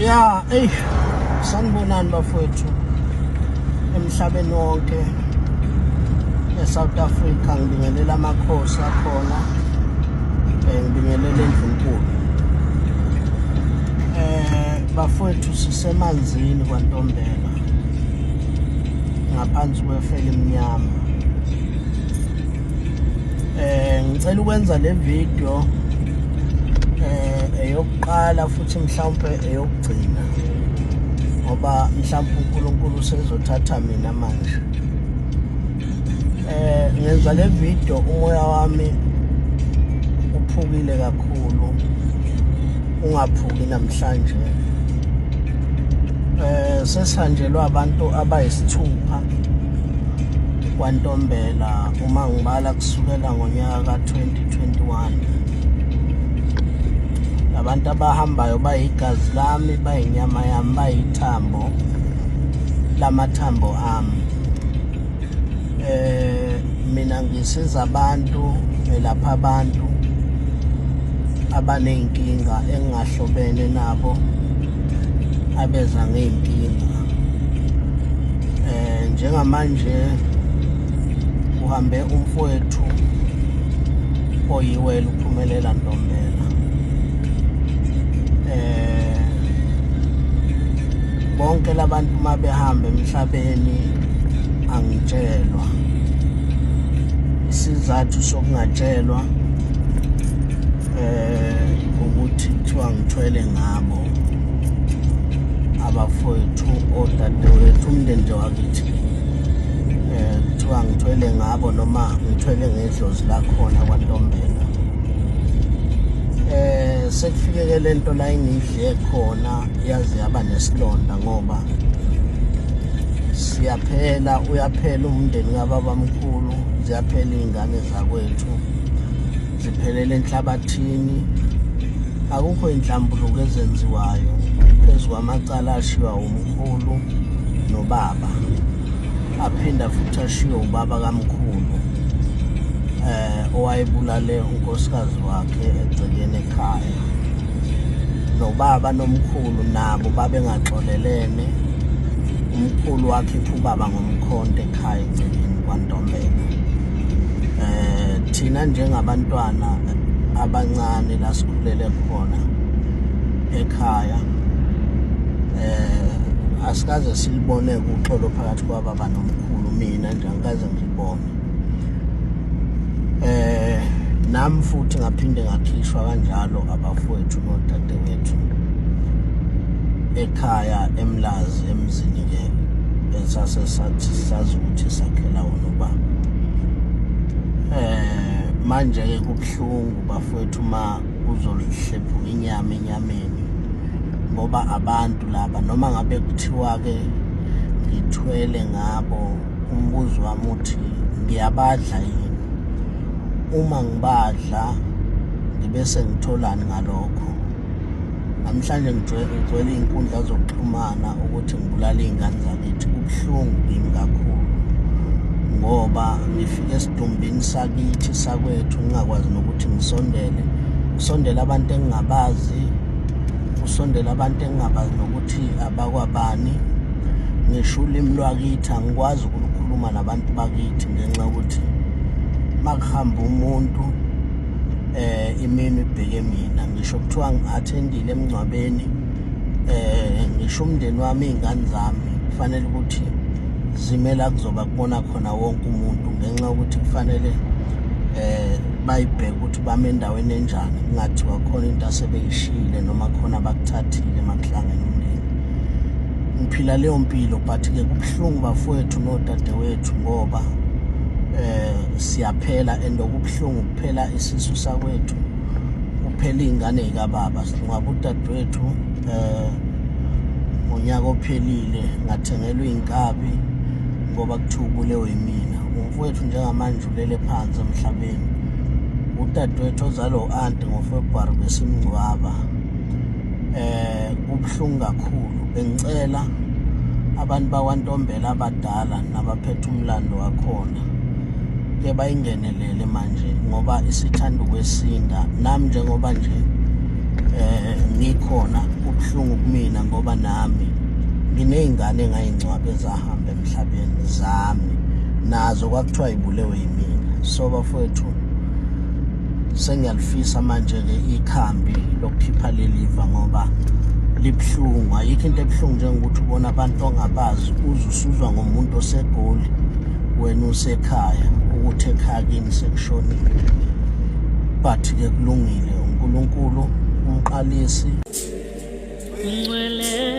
Ya, eyi sanibonani bafowethu emhlabeni wonke eSouth Africa ngibingelela amakhosi akhona ngibingelela endlunkulu. Bafowethu sisemanzini kwaNtombela ngaphansi kwefeli emnyama. Ngicela ukwenza le video eyokuqala futhi mhlawumbe eyokugcina ngoba mhlawumbe uNkulunkulu usezothatha mina manje. Ngenza le video umoya wami uphukile kakhulu ungaphuki namhlanje. Sesihanjelwa abantu abayisithupha kwaNtombela uma ngibala kusukela ngonyaka ka-2021. Abantu abahambayo bayigazi lami, bayinyama yami, bayithambo lamathambo ami. Mina ngisiza abantu, ngelapha abantu abaney'nkinga engingahlobene nabo abeza ngey'nkinga. Njengamanje uhambe umfowethu oyiwele uPhumelela Ntombela. Bonke labantu uma behamba emhlabeni angitshelwa. Isizathu sokungatshelwa ukuthi kuthiwa ngithwele ngabo abafowethu odadewethu umndeni nje wakithi kuthiwa ngithwele ngabo noma ngithwele ngedlozi lakhona kwaNtombela. Sekufike lento la engidle khona yaze yaba nesilonda ngoba siyaphela, uyaphela umndeni kababamkhulu, ziyaphela iy'ngane zakwethu, ziphelele enhlabathini. Akukho inhlambuluko ezenziwayo phezu kwamacala ashiywa umkhulu nobaba, aphinda futhi ashiywe ubaba kamkhulu owayebulale unkosikazi wakhe egcekeni ekhaya. Nobaba nomkhulu nabo babengaxolelene, umkhulu wakhipha ubaba ngomkhonto ekhaya egcekeni kwaNtombela. Thina njengabantwana abancane la sikhulele khona ekhaya asikaze silibone uxolo phakathi kwababa nomkhulu, mina nje angikaze ngilibone. Nami futhi ngaphinde ngakhishwa kanjalo abafowethu nodadewethu ekhaya eMlazi emzini ke esase sathi sazi ukuthi sakhela wona ubaba. Manje ke kubuhlungu bafowethu uma kuzohlephuka inyama enyameni ngoba abantu laba noma ngabe kuthiwa ke ngithwele ngabo, umbuzo wami uthi ngiyabadla yini? Uma ngibadla ngibe sengitholani ngalokho? Namhlanje ngigcwele iy'nkundla zokuxhumana ukuthi ngibulale iy'ngane zakithi. Kubuhlungu kimi kakhulu ngoba ngifike esidumbini sakithi sakwethu ngingakwazi nokuthi ngisondele, kusondele abantu engingabazi, kusondele abantu engingabazi nokuthi abakwabani. Ngisho ulimi lwakithi angikwazi ukulukhuluma nabantu bakithi ngenxa yokuthi makuhamba umuntu imini ibheke mina. Ngisho kuthiwa ngi-attendile emngcwabeni ngisho umndeni wami, iy'ngane zami kufanele ukuthi zime la kuzoba kubona khona wonke umuntu ngenxa yokuthi kufanele bayibheke ukuthi bame endaweni enjani, kungathiwa khona into asebeyishiyile noma khona abakuthathile makuhlangene umndeni. Ngiphila leyo mpilo but-ke kubuhlungu bafowethu nodadewethu ngoba siyaphela and okubuhlungu kuphela isisu sakwethu, kuphela iy'ngane y'kababa. Singcwaba udadewethu ngonyaka ophelile, ngathengelwa iy'nkabi ngoba kuthiwa ubulewe yimina. Umfowethu njengamanje ulele phansi emhlabeni. Udadewethu ozalwa u-anti ngoFebruwari besimngcwaba. Kubuhlungu kakhulu. Bengicela abantu bakwaNtombela abadala nabaphethe umlando wakhona ke bayingenelele manje ngoba isithanda ukwesinda. Nami njengoba nje eh ngikhona kubuhlungu kumina ngoba nami nginey'ngane engayingcwaba ezahamba emhlabeni zami nazo kwakuthiwa ibulewe yimina. So bafowethu, sengiyalifisa manje-ke ikhambi lokukhipha leliva ngoba libuhlungu. Ayikho into ebuhlungu njengokuthi ubona abantu ongabazi, uze usuzwa ngomuntu oseGoli wena usekhaya ukuthi ekhaya kini sekushonile. But-ke kulungile, uNkulunkulu umqalisi. Ngcwele.